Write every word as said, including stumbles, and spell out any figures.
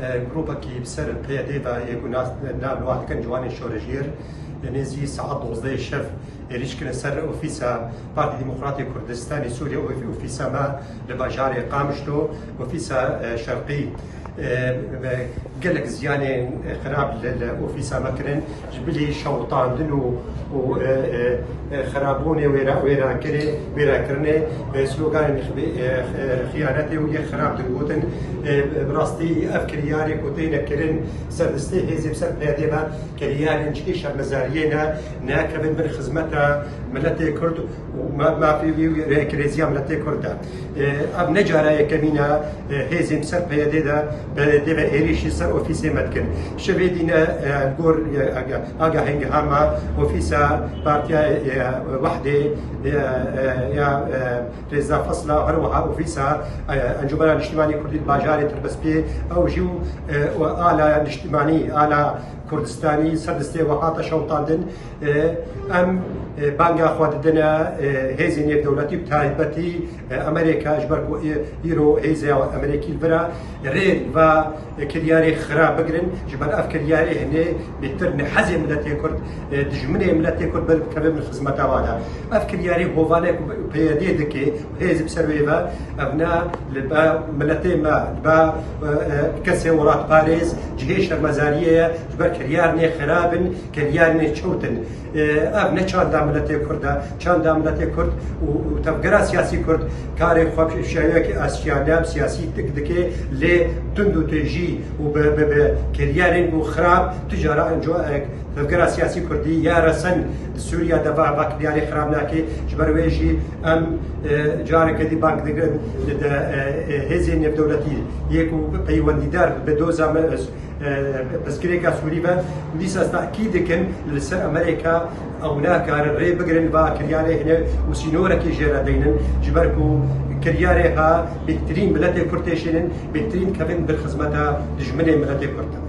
Grûpekî bi ser P Y D ve yê ku nas-, nav li wan dikin Ciwanên Şoreşgêr, nêzî saet dozdeh şev êrîş kirin ser ofîsa Partî Demokratê Kurdistanê Sûriyê, of-, ofîsa me li bajarê Qamişlo, ofîsa, e, şerqî, e, ve gelek ziyanên xirab li, li ofîsa me kirin. Ji bilî şewitandin û, û, e, e, e, xirabûnê wêra-, wêrakirinê, wêrakirinê, e, sloganên xi-, e, e, xiyanetê û yê xirab digotin. E, bi rastî ev kiryarê ku têne kirin, serdestê hêzê bi ser P Y D ve kiryarên çi şermezariyê ne, nekevin bin xizmeta miletê Kurd û ma-, mafê wî û rêkrêziya miletê Kurd e. E, ev ne cara yekemîn e, e, hêzên ser P Y D de, P Y D ve êrîşî ser ofîsê me dikin. Şevê dîne, e, gor, e, aga-, agahîngeha me, ofîsa Partiya, e, Wehdê, e, e, ya, e, Rêza Fesla, her wiha ofîsa, e, Encûmena Niştimanî Kurdî di bajarê Tirbespê, ew jî û, e, û ala niştimanî, ala Kurdistanî, serdestê we hate şewitandin. E, em, e, banga xwe didine, e, hêzên nêvdewletî, bi taybetî, e, Amerîka, ji ber ku î-, îro hêzê Amerîkî li vir e, rê va, e, kiryarê xira bigirin, ji ber ev kiryarê hinê bêtir nehezê miletê Kurd, e, dijminê miletê Kurd ber bikeve bin xizmeta wan e. Ev kiryarê hovane ku P Y D dike, hêz bi ser wê ve, ev ne li ba miletê me, li ba, e, e, kesê welatparêz cihê şermezariyê ye, ji ber kiryarnê xirab in, kiryarnê çewt in. E, ev ne çanda miletê Kurd e, çanda miletê Kurd û, û tevgera siyasî Kurd karê xwe bi şêweyekî aştiyane, bi siyasî dik dike, lê tund û têjî û bi, bi, bi kiryarên ku xirab tu cara enco-, e, tevgera siyasî Kurdî ya resen di Sûriya de va, va kiryarê xirab nake. Ji ber wê jî em, e, careke dî bang digirin di, e, e, hêzên nêvdewletî yê ku peywendîdar bi doza me, e, pirsgirêka Sûrî ve, dîsa ez tekîd dikim li ser Amerîka ew nakarin rê bigirin va kiryarê hine û sînorekê jê re deynin, ji ber ku kiryarê ha bêhtirîn miletê Kurd têşênin, bêhtirîn kevin bin xizmeta dijminê miletê Kurd.